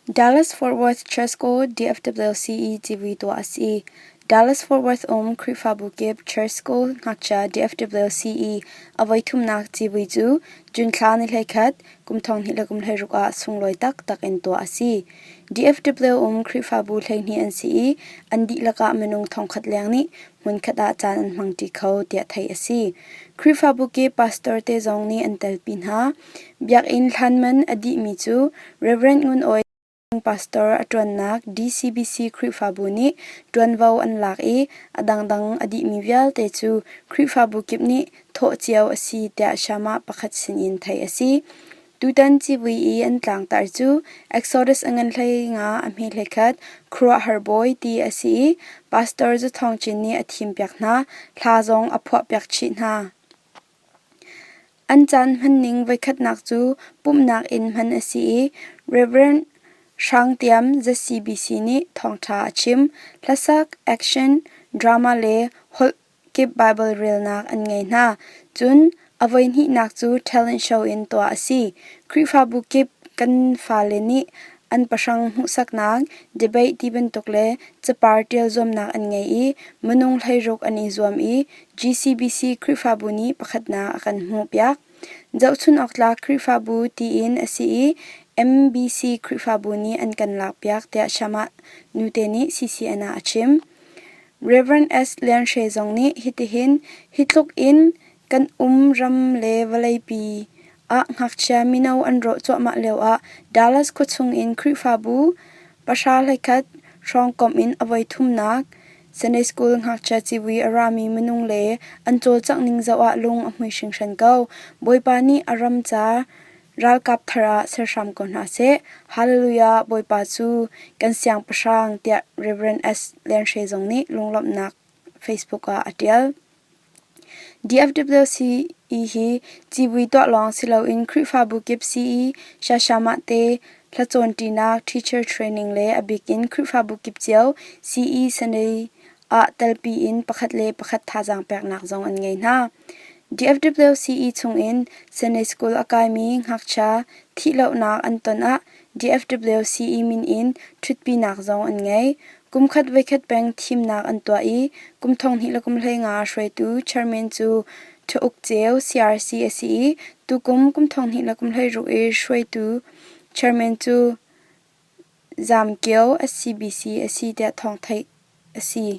Dallas-Fort Worth Church School DFWCE civui tuah a si. Dallas-Fort Worth um Khrihfabu kip Church School ngakchia DFWCE a voithumnak civui cu June thla ni 11, kum 2016 ah sunglawi taktak in tuah a si. DFW um Khrihfabu 12 an si i an dihlak ah minung thongkhat leng nih hmunkhat ah caan an hmangṭi kho tiah theih a si. Khrihfabu kip pastor te zong nih an telpi hna. Biakinn hlan man a dihmi cu Rev. Ngun Awi pastor a ṭuannak DCBC Khrihfabu nih ṭuanvo an lak i a dangdang a dihmi vialte cu Khrihfabu kip nih thawh cio a si tiah Shamah pakhat sinin theih a si. Tutan civui i an tlangtar cu Exodus a ngan 15 a hme 11 Khuaruahhar Bawi ti a si i Pastor Za Thawng Cin nih a thimpiak hna, hla zong a phuahpiak chih hna. An caan hmanning voikhatnak cu pumhnak in hman a si i Rev. Hrang Tiam ZCBC nih thawngṭha a chim. Hlasak, action, drama le holh kip Baibal relnak an ngei hna. Cun a voihnihnak cu talent show in tuah a si. Khrihfabu kip kan fale nih an pahrang hmuhsaknak, debate ti bantuk le capar ṭial zuamnak an ngei i minung 16 an i zuam i GCBC Khrihfabu nih pakhatnak a kan hmuhpiak. Zohchunh awk tlak Khrihfabu tiin a si i MBC Khrihfabu nih an kan lakpiak tiah Shamah nute nih CCN ah a chim. Rev. S. Lian Hre zong nih hitihin hi tluk in kan um ram le vawleipi ah ngakchia mino an rawh cuahmah lioah Dallas khuachung in Khrihfabu 10 hleikhat hrawng komh in a voithumnak Sunday School ngakchia civui a rami minung le an cawlcangh ning zoh ah lung a hmui hringhran ko. Bawipa nih a ram ca ralkap thar ah ser hram ko hna seh. Hallelujah Bawipa cu kan siangpahrang tiah Rev. S. Lian Hre zong nih lunglawmhnak Facebook ah a ṭial. DFWCE hi civui tuah lawng si loin Khrihfabu kip CE, Shashamah te hlacawnṭinak, teacher training le a bik in Khrihfabu kip cio CE Sunday ah telpi in pakhat le pakhat thazaang peknak zong an ngei hna. DFWCE chungin Sunday School a kaimi ngakchia thihlohnak an ton ah DFWCE min in ṭhutpinak zong an ngei. Kumkhat voikhat peng thimnak an tuah i kum 2015 hruaitu chairman cu Ṭha-uk Ceu CRC a si i tukum kum 2016 i hruaitu chairman cu Zam Kio SCBC a si tiah thawng theih a si.